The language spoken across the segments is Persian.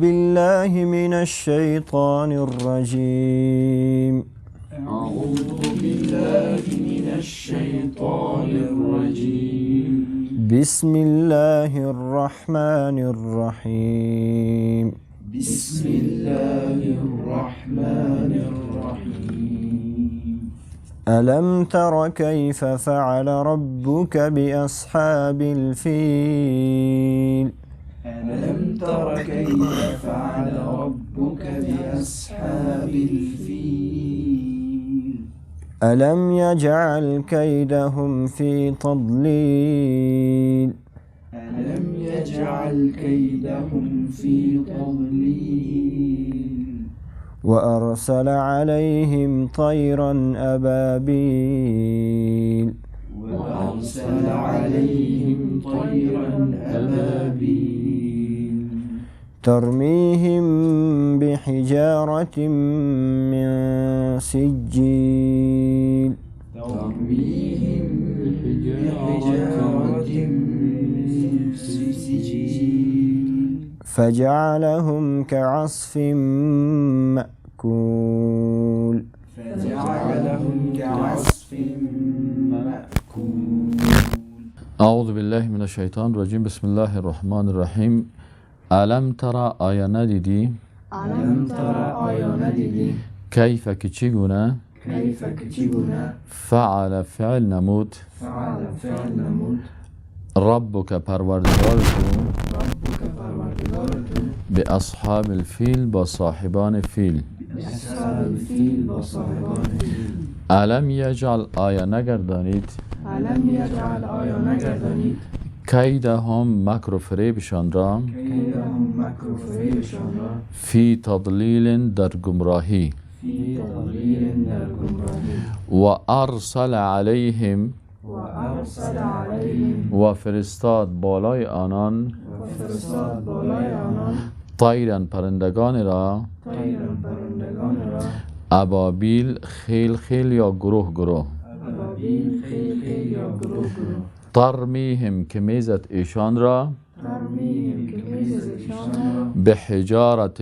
بالله من الشیطان الرجیم. اعوذ بالله من الشیطان الرجیم. بسم الله الرحمن الرحیم. بسم الله الرحمن الرحیم. ألم تر كيف فعل ربك بأصحاب الفيل؟ ألم تر كيف فعل ربك بأصحاب الفيل؟ ألم يجعل كيدهم في تضليل؟ ألم يجعل كيدهم في تضليل؟ وأرسل عليهم طيرا أبابيل. وأرسل عليهم طيرا أبابيل. ترميهم بحجارة من سجيل. ترميهم بحجارة من سجيل. فجعلهم كعصف مأكول. فجعلهم كعصف مأكول. اعوذ بالله من الشیطان الرجیم. بسم الله الرحمن الرحیم. الم ترى آیا ندیدی؟ الم تر آیا ندیدی؟ کیف که چگونه؟ کیف که چگونه؟ فعل فعل نمود. فعل فعل نمود. ربک پروردگار تو. ربک پروردگار تو. به اصحاب الفیل با صاحبان فیل. اصحاب الفیل با صاحبان فیل. الم یجعل آیا نگردانید؟ الم یجعل آیا نگردانید؟ کیدهم مکر و فریبشان را. کیدهم مکر و فریبشان را. فی تضلیل در گمراهی. فی تضلیل در گمراهی. و ارسل علیهم. و ارسل علیهم. و فرستاد بالای آنان. و فرستاد بالای آنان. طیرا پرندگان را. طیرا پرندگان را. ابابیل خیل خیل یا گروه گروه. ابابیل خیل خیل یا گروه گروه. ترمیهم که میزد ایشان را. ترمیهم که میزد ایشان را. به حجارت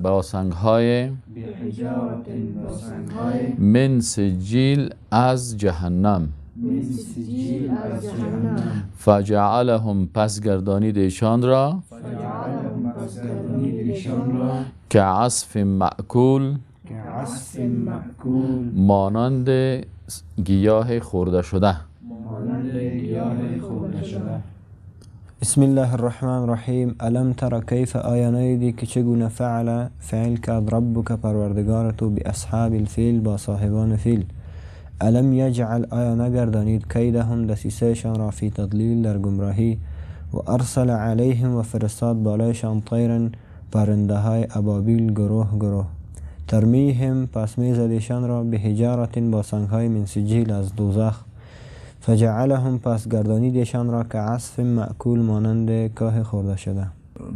با سنگهای. به حجارت با سنگهای. من سجیل از جهنم. من سجیل از جهنم. فجعلهم پس گردانید ایشان را. فجعلهم پس گردانید ایشان را. که عصف مأکول. که عصف مأکول. مانند گیاه خورده شده. مانند گیاه خورده شده. بسم الله الرحمن الرحیم. الم تر کیف آیا ندیدی که چگونه فعل فعل کرد ربک پروردگار تو به اصحاب الفیل با صاحبان فیل؟ الم یجعل آیا نگردانید کیدهم دسیسهشان را فی تضلیل در گمراهی؟ و ارسل علیهم و فرستاد بالایشان طیرا پرنده های ابابیل گروه گروه. ترمیهم پس میزدیشان را به حجارت با سنگهای من سجیل از دوزخ. فجعلهم پس گردانیدشان را که عصف مأکول مانند کاه خورده شده.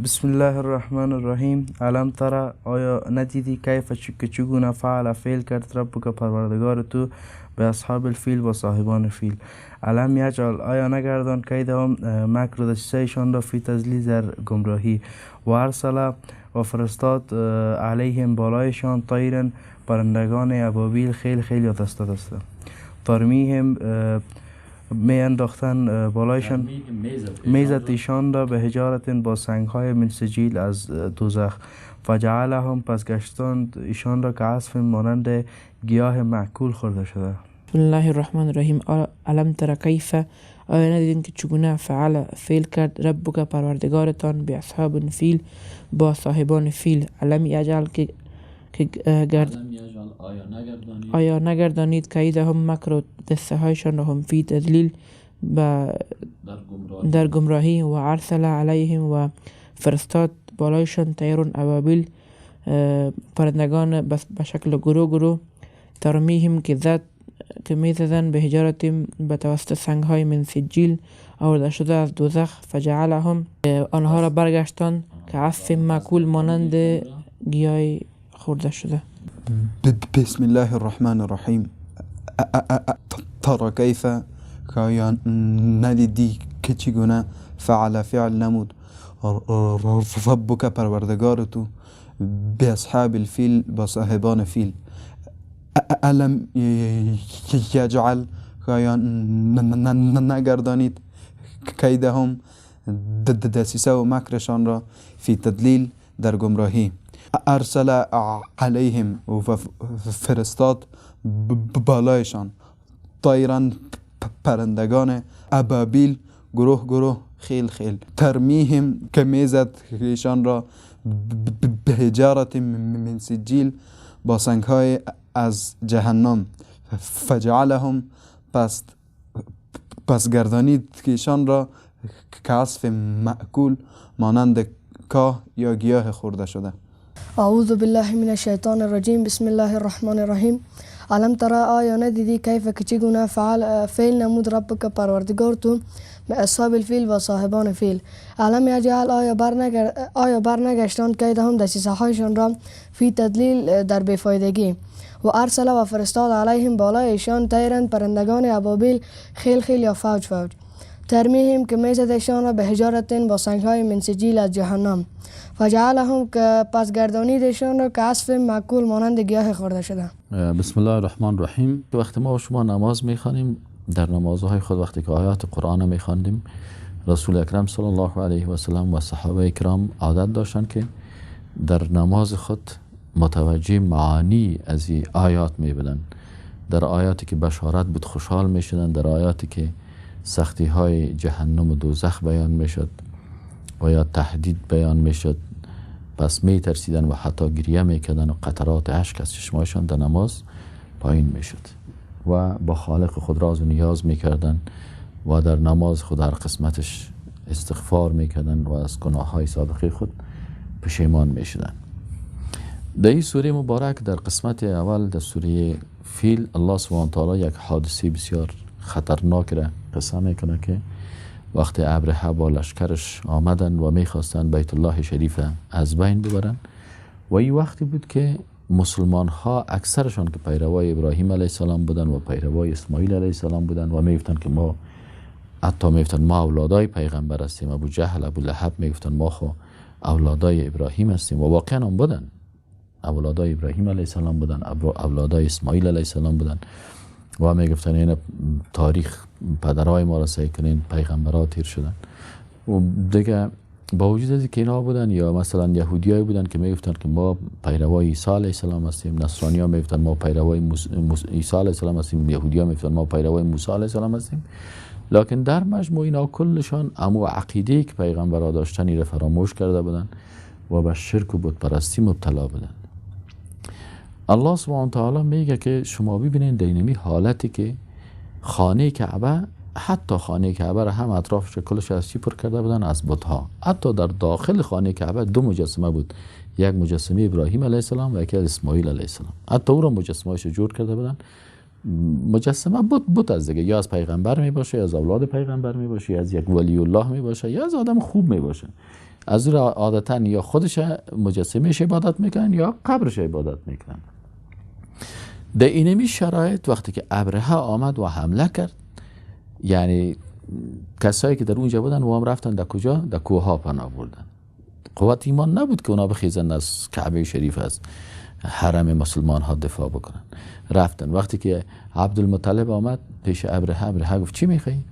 بسم الله الرحمن الرحیم. الم تر آیا ندیدی کیف که چگونه فعل فعل کرد ربک پروردگار تو به اصحاب الفیل و صاحبان فیل؟ الم یجعل آیا نگردان کیدهم مکر و دسیسهشان را فی تضلیل در گمراهی؟ و ارسل و فرستاد علیهم بالایشان طیرا پرندگان ابابیل خیل خیل یا دسته دسته. ترمیهم می انداختن بالایشان میزد ایشان را به حجارت با سنگهای من سجیل از دوزخ. فجعلهم پس گشتند ایشان را که عصف مانند گیاه معکول خورده شده. بسم الله الرحمن الرحیم. الم تر کیف آیا ندیدین که چگونه فعل فعل کرد ربک پروردگارتان به اصحاب الفیل با صاحبان فیل؟ الم یجعل که گرد آیا نگردانید کیدهم مکر و دسته هایشان را هم فی تضلیل در گمراهی؟ و ارسل علیهم و فرستاد بالایشان طیرون ابابیل پرندگان به شکل گروه گروه. ترمیهم که زد که میزدن به حجارت به توسط سنگهای من سجیل آورده شده از دوزخ. فجعلهم آنها را برگشتان که عصف مأکول مانند گیاه خورده شده. بسم الله الرحمن الرحیم. تر کیف آیا ندیدی که چگونه فعل فعل نمود ربک پروردگار تو باصحاب الفیل با صاحبان فیل. الم یجعل آیا نگردانید کیدهم دسیسه و مکرشان را فی تدلیل در گمراهی. ارسل علیهم و فرستاد بالایشان طیرا پرندگان ابابیل گروه گروه خیل خیل. ترمیهم که میزد ایشان را به حجارت من سجیل با سنگهای از جهنم. فجعلهم پس گردانید که ایشان را کعصف مأکول مانند کاه یا گیاه خورده شده. اعوذ بالله من الشیطان الرجیم. بسم الله الرحمن الرحیم. الم ترى آیا ندیدی کیف که چگونه فعل نمود ربک پروردگار تو به اصحاب الفیل و صاحبان فیل. الم یجعل آیا برنگشتند کیدهم دسیسه هایشان را فی تدلیل در بیفایدگی. و ارسل و فرستاد علیهم بالای ایشان طیرا پرندگان ابابیل خیل خیل یا فوج فوج. ترمیهم که میزد ایشان را به حجارت با سنگهای من سجیل از جهنم. فجعلهم که پس گردانید ایشان را که عصف معکول مانند گیاه خورده شده. بسم الله الرحمن الرحیم. وقتی ما و شما نماز میخوانیم، در نمازهای خود وقتی که آیات قرآن میخواندیم، رسول اکرم صلی الله علیه و سلم و صحابه کرام عادت داشتند که در نماز خود متوجه معانی از این آیات میبودند. در آیاتی که بشارت بود خوشحال میشدند، در آیاتی که سختی های جهنم و دوزخ بیان میشد و یا تهدید بیان میشد پس می ترسیدن و حتی گریه میکردن و قطرات اشک از چشمایشان در نماز پایین میشد و با خالق خود راز و نیاز میکردن و در نماز خود هر قسمتش استغفار میکردن و از گناه های سابقه خود پشیمان میشدن. در این سوره مبارک در قسمت اول در سوره فیل الله سبحانه تعالی یک حادثه بسیار خطرناک را قصه میکنه که وقتی ابرهه با لشکرش آمدن و میخواستند بیت الله شریف از بین ببرن و این وقتی بود که مسلمان ها اکثرشان که پیروای ابراهیم علیه السلام بودن و پیروای اسماعیل علیه السلام بودن و میگفتن که ما حتی میگفتن ما اولادای پیغمبر هستیم، ابو جهل ابو لهب میگفتن ما خو اولادای ابراهیم هستیم و واقعا هم بودن، اولادای ابراهیم علیه السلام بودن، اولادای اسماعیل علیه السلام بودن و میگفتن این تاریخ پدرای ما را سعی کنین، پیغمبرها تیر شدن و دیگه. با وجود از که اینا بودن یا مثلا یهودیای بودن که میگفتن که ما پیروای عیسی علیه السلام هستیم، نصرانی‌ها میگفتن ما پیروای عیسی علیه السلام هستیم، یهودی‌ها میگفتن ما پیروای موسی علیه السلام هستیم، لکن در مجموع اینا کلشان امو عقیده که پیغمبرها داشتن را فراموش کرده بودن و به شرک و بت پرستی مبتلا بودن. الله سبحانه تعالی میگه که شما ببینین دینمی حالتی که خانه کعبه، حتی خانه کعبه را هم اطرافش کلش از چی پر کرده بودن؟ از بت‌ها. حتی در داخل خانه کعبه دو مجسمه بود، یک مجسمه ابراهیم علیه السلام و یکی از اسماعیل علیه السلام. حتی او را مجسمه‌اش جور کرده بودن. مجسمه بت از دیگه، یا از پیغمبر می باشه، یا از اولاد پیغمبر می باشه، یا از یک ولی الله می باشه، یا از آدم خوب می باشه. از او را عادتاً یا خودش مجسمه‌اش عبادت میکنن یا قبرش عبادت میکنن. در اینمی شرایط وقتی که ابرهه آمد و حمله کرد، یعنی کسایی که در اونجا بودن و هم رفتن در کجا؟ در کوه ها پناه بردن. قوت ایمان نبود که اونا بخیزن از کعبه شریف، از حرم مسلمان ها دفاع بکنن. رفتن. وقتی که عبدالمطلب آمد پیش ابرهه، ابرهه گفت چی میخوایی؟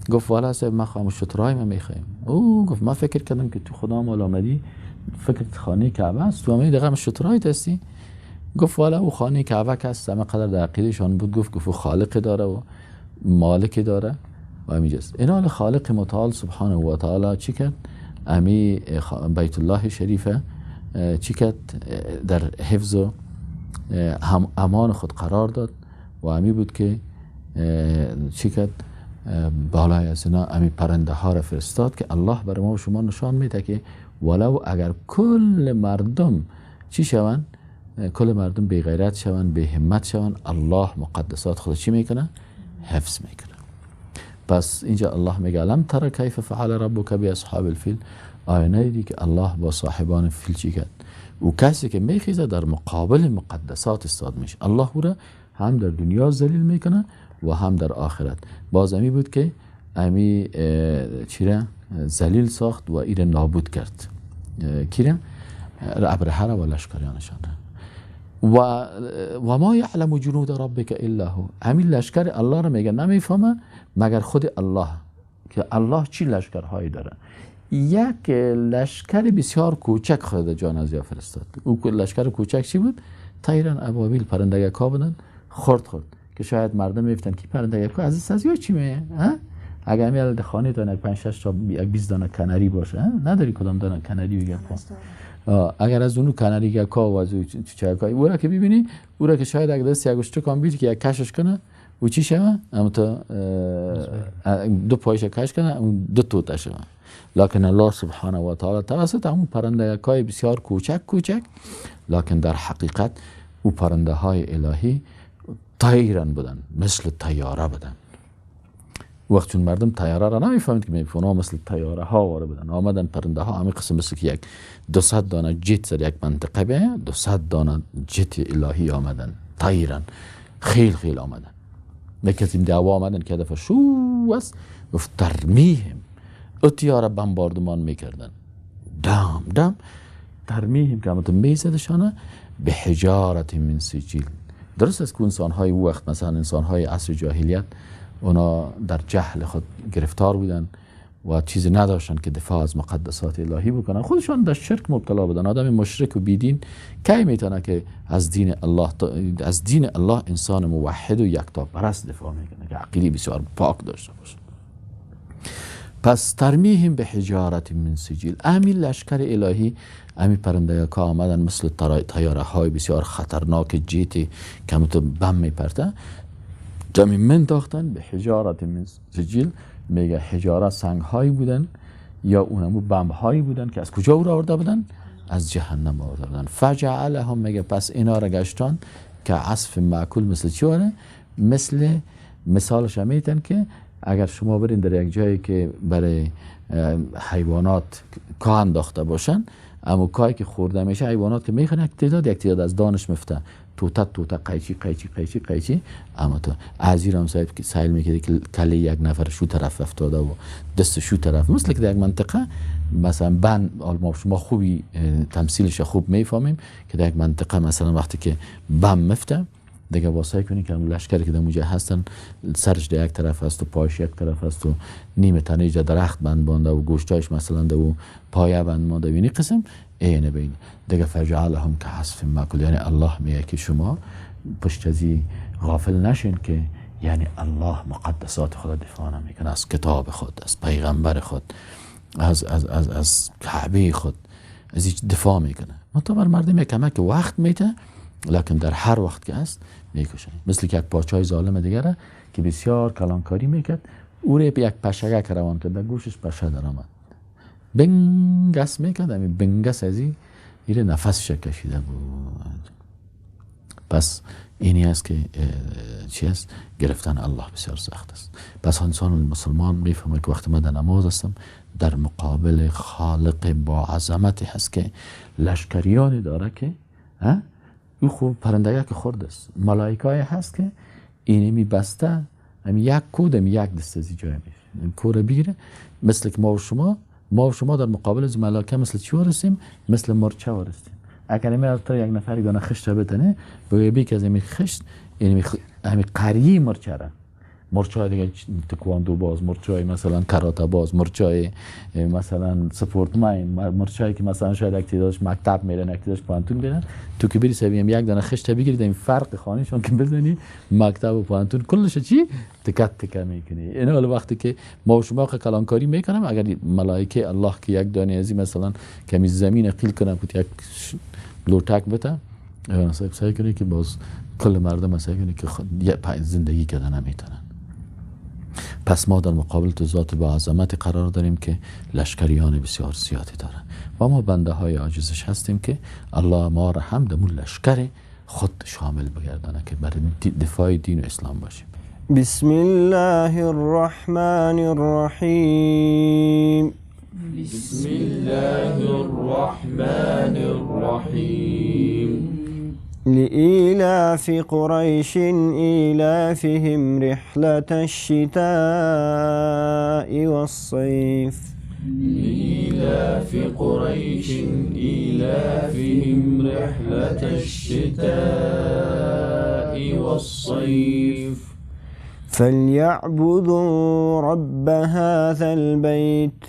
گفت والا صاحب ما خواهم شترای ما میخوایم. او گفت ما فکر کردم که تو خدا مال آمدی، فکر خانه کعبه است، تو آمدی دقیقا شترای هستی. گفت والا او خانه کعبه که هست، همه قدر در عقیدهشان بود، گفت خالق داره و مالک داره و همینجاست. این حال خالق متعال سبحانه و تعالی چی کرد؟ امی بیت الله شریفه چی کرد؟ در حفظ و امان خود قرار داد و امی بود که چی کرد؟ بالای از اینا امی پرنده ها را فرستاد که الله برای ما و شما نشان میده که ولو اگر کل مردم چی شوند، کل مردم بی غیرت شوند، بی همت شوند، الله مقدسات خود چی میکنه؟ حفظ میکنه. پس اینجا الله میگه الم تر کیف فعل ربک باصحاب الفیل، آیا ندیدی که الله با صاحبان فیل چی کرد؟ او کسی که میخیزه در مقابل مقدسات استاد میشه، الله او را هم در دنیا ذلیل میکنه و هم در آخرت. باز امی بود که امی چیره ذلیل ساخت و ایره نابود کرد. کی را؟ ابرهه را و لشکریانشان را. و ما یعلم جنود ربک الا هو. همین لشکر الله را میگه نمیفهمه مگر خود الله، که الله چی لشکرهایی داره. یک لشکر بسیار کوچک خود جان از یا فرستاد. او لشکر کوچک چی بود؟ طیران ابابیل، پرندگک ها بودن، خرد خرد، که شاید مردم میفتن که پرندگک ها از یا چی میه؟ اگر میال خانه تا یک 5 6 تا یک 20 دانه کناری باشه، نداری کدام دانه کناری بگم. اگر از اونو کناری گکا و از چیچکای او را که ببینی، او را که شاید اگر دست یک گوشت کام بیت که یک کشش کنه او چی شوه؟ اما تا دو پایش کش کنه اون دو توته شوه. لکن الله سبحانه و تعالی توسط همون پرنده های بسیار کوچک کوچک، لکن در حقیقت او پرنده های الهی طیرن بودن، مثل طیاره بودن. وقت چون مردم طیاره را نمیفهمید که میفهمن، مثل طیاره ها واره بودن آمدن پرنده ها، همین قسم مثل که یک 200 دانه جت سر یک منطقه به 200 دانه جت الهی آمدن، طیرن خیل خیل آمدن. کسی دعوا آمدن که هدف شو است گفت ترمیهم، او طیاره بمباردمان میکردن، دم دم ترمیهم که همتون میزدشانه به حجارت من سجیل. درست است که انسان های او وقت، مثلا انسان های عصر جاهلیت، اونا در جهل خود گرفتار بودن و چیزی نداشتن که دفاع از مقدسات الهی بکنن، خودشان در شرک مبتلا بودن. آدم مشرک و بیدین کی میتونه که از دین الله، از دین الله انسان موحد و یکتاپرست دفاع میکنه که عقیده بسیار پاک داشته باشه. پس ترمیهم به حجارت من سجیل، امی لشکر الهی، امی پرنده که آمدن مثل طیاره های بسیار خطرناک جیتی که تو بم میپرته، جمعی من تاختن به حجارت من سجیل. میگه حجاره سنگ هایی بودن یا اونمو بم هایی بودن که از کجا او را آورده بودن؟ از جهنم آورده بودن. فجعلهم، میگه پس اینا را گشتان که عصف معکول، مثل چی واره؟ مثل مثالش میتن که اگر شما برین در یک جایی که برای حیوانات کاه انداخته باشن، اما کاهی که خورده میشه حیوانات که میخورن یک تعداد از دانش مفته، توته توته، قیچی قیچی قیچی قیچی. اما تو از ایران صاحب که سایل میکرد که کله یک نفر شو طرف افتاده و دست شو طرف، مثل که در یک منطقه مثلا بن، ما شما خوبی تمثیلش خوب میفهمیم که در یک منطقه مثلا وقتی که بم مفته دیگه واسه کنی که اون لشکری که در اونجا هستن سرش در یک طرف است و پایش یک طرف است و نیمه تنه درخت بند بانده و گوشتایش مثلا در و پایه بند مانده و اینی قسم اینه بین دیگه. فجعلهم كعصف مأکول، یعنی الله میگه که شما پشت از غافل نشین که یعنی الله مقدسات خود دفاع نمیکنه، از کتاب خود، از پیغمبر خود، از از از از کعبه خود، از هیچ دفاع میکنه. منتها بر مردم یک کمک وقت میده، لکن در هر وقت که هست میکشن. مثل که یک پادشاه ظالم دیگره که بسیار کلانکاری میکرد، او را به یک پشگک روان کرد، در گوشش پشه در آمد، بنگس میکرد، همین بنگس از این نفسش کشیده بود. پس اینی است که چی است؟ گرفتن الله بسیار سخت است. پس انسان مسلمان میفهمه که وقتی من در نماز هستم در مقابل خالق با عظمتی هست که لشکریانی داره که او خوب پرندگه که خورد است، ملائکای هست که اینی می بسته، همی یک کود همی یک دست از جای میشه کوره بگیره. مثل که ما و شما در مقابل از ملائکه مثل چی وارستیم؟ مثل مرچه وارستیم. اگر می از یک نفری دانه خشت بتنه بگه بی که از همی خشت اینی همی قریه مرچه را، مرچای دیگه تکواندو باز، مرچای مثلا کاراته باز، مرچای مثلا سپورتمین، مرچایی که مثلا شاید یک تعدادش مکتب میرن، یک تعدادش پوهنتون میرن، تو که بری سبیم یک دانه خشت بگیری این فرق خانهشون که بزنی مکتب و پوهنتون کلش چی تکت تکه میکنی. اینا حالا وقتی که ما و شما که کلانکاری میکنم، اگر ملائکه الله که یک دانه ازی مثلا کمی زمین قیل کنم که یک لوتک بده، سعی کنی که باز کل مردم سعی کنی که زندگی کردن نمیتونن. پس ما در مقابل تو ذات با عظمت قرار داریم که لشکریان بسیار زیادی داره و ما بنده های عاجزش هستیم که الله ما را هم در لشکر خود شامل بگردانه که برای دفاع دین و اسلام باشیم. بسم الله الرحمن الرحیم. بسم الله الرحمن الرحیم. لإيلاف قريش إيلافهم رحلة الشتاء والصيف. لإيلاف قريش إيلافهم رحلة الشتاء والصيف. فليعبدوا رب هذا البيت.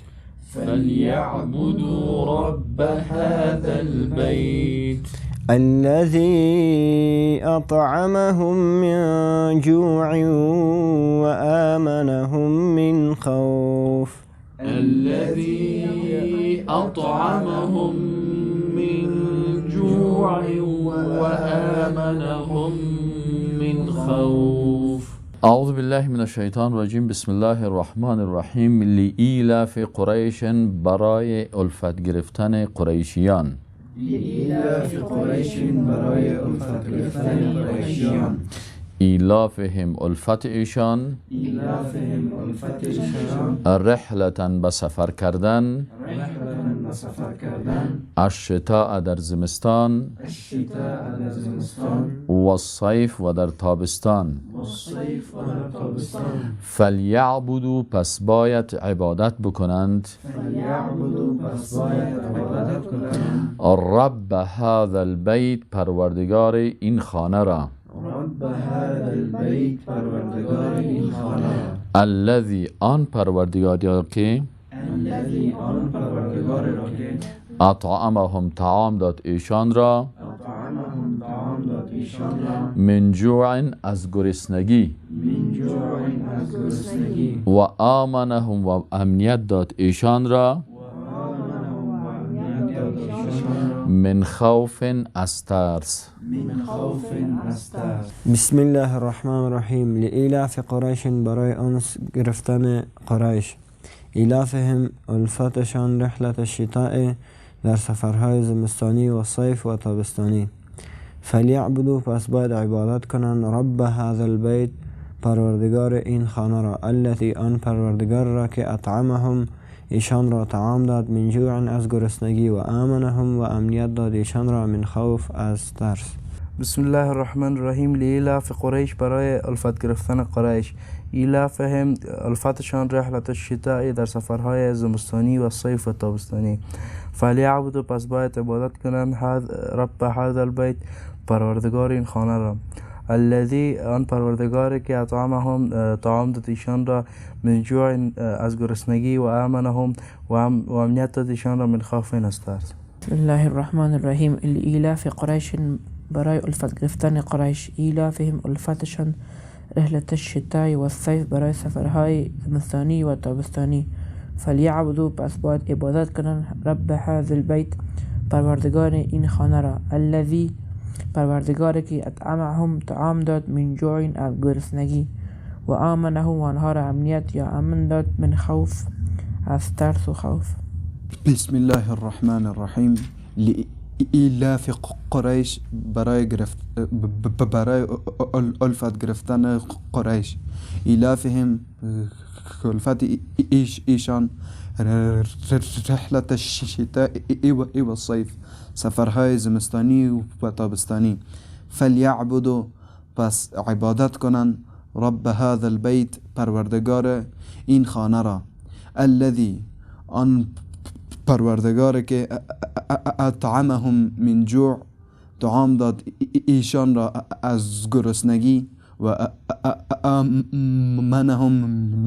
فليعبدوا رب هذا البيت. الذي أطعمهم من جوع وآمنهم من خوف. الذي أطعمهم من جوع وآمنهم من خوف. اعوذ بالله من الشیطان الرجیم. بسم الله الرحمن الرحیم. لإیلاف قریش، برای الفت گرفتن قریشیان. لإیلاف قریش، برای الفت گرفتن قریشیان. ایلافهم، الفت ایشان. ایلافهم، الفت ایشان. رحلة، به سفر کردن. رحلة، به سفر کردن. الشتاء، در زمستان. الشتاء، در زمستان. و الصیف، و در تابستان. و الصیف، و در تابستان. فلیعبدوا، پس باید عبادت بکنند. فلیعبدوا، پس باید عبادت کنند. رب هذا البیت، پروردگار این خانه را. رب هذا البیت، پروردگار این خانه را. الذی، آن پروردگار که. الذی، آن پروردگار را که. اطعمهم، طعام داد ایشان را. اطعمهم، طعام داد ایشان را. من جوع، از گرسنگی. من جوع، از گرسنگی. و آمنهم، و امنیت داد ایشان را. و آمنهم، و امنیت داد ایشان را. من خوف، از ترس. من خوف، از ترس. بسم الله الرحمن الرحیم. لإیلاف قریش، برای انس گرفتن قریش. ایلافهم، الفتشان. رحلة الشتاء، در سفرهای زمستانی. و صیف، و تابستانی. فلیعبدوا، پس باید عبادت کنند. رب هذا البیت، پروردگار این خانه را. التي، آن پروردگار را که. اطعمهم، ایشان را طعام داد. من جوع، از گرسنگی. و آمنهم، و امنیت داد ایشان را. من خوف، از ترس. بسم الله الرحمن الرحیم. لإیلاف قریش، برای الفت گرفتن قریش. ایلافهم، الفتشان. رحلة الشتاء، در سفرهای زمستانی. و صیف، و تابستانی. فلیعبدوا، پس باید عبادت کنند. رب هذا البیت، پروردگار این خانه را. الذی، آن پروردگار که. اطعمهم، طعام داد ایشان را. من جوع، از گرسنگی. و آمنهم، و امنیت داد ایشان را. من خوف، از ترس. بسم الله الرحمن الرحیم. لإیلاف قریش، برای الفت گرفتن قریش. ایلافهم، الفتشان. رحلة الشتاء والصیف، برای سفرهای زمستانی و تابستانی. فلیعبدوا، پس باید عبادت کنند. رب هذا البیت، پروردگار این خانه را. الذی، پروردگار که. اطعمهم، طعام داد. من جوع، از گرسنگی. و آمنهم، و آنها را امنیت یا امن داد. من خوف، از ترس و خوف. بسم الله الرحمن الرحیم. لإیلاف قریش، برای گرفت برای الفت گرفتن قریش. ایلافهم، الفت ایشان. رحلة الشتاء والصیف، سفرهای زمستانی و تابستانی. فلیعبدوا، پس عبادت کنند. رب هذا البیت، پروردگار این خانه را. الذی، آن پروردگار که. اطعمهم من جوع، طعام داد ایشان را از گرسنگی. و آمنهم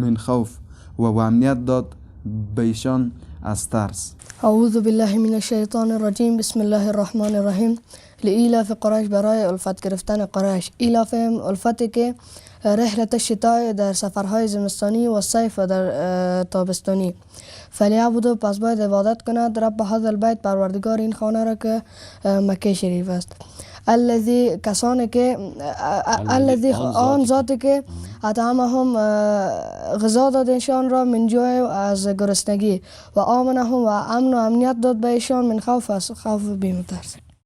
من خوف، و امنیت داد به ایشان از ترس. اعوذ بالله من الشیطان الرجیم. بسم الله الرحمن الرحیم. لإیلاف قریش، برای الفت گرفتن قریش. ایلافهم، الفتی که. رحلة الشتاء، در سفرهای زمستانی. و صیف، و در تابستانی. فلیعبدوا، پس باید عبادت کند. رب هذا البیت، پروردگار این خانه را که مکه شریف است. الذی، کسانی که. الذی، آن ذاتی که. اطعمهم، غذا داد ایشان را. من جوع، از گرسنگی. و آمنهم، و امن و امنیت داد به ایشان. من خوف، از خوف و بیم و ترس.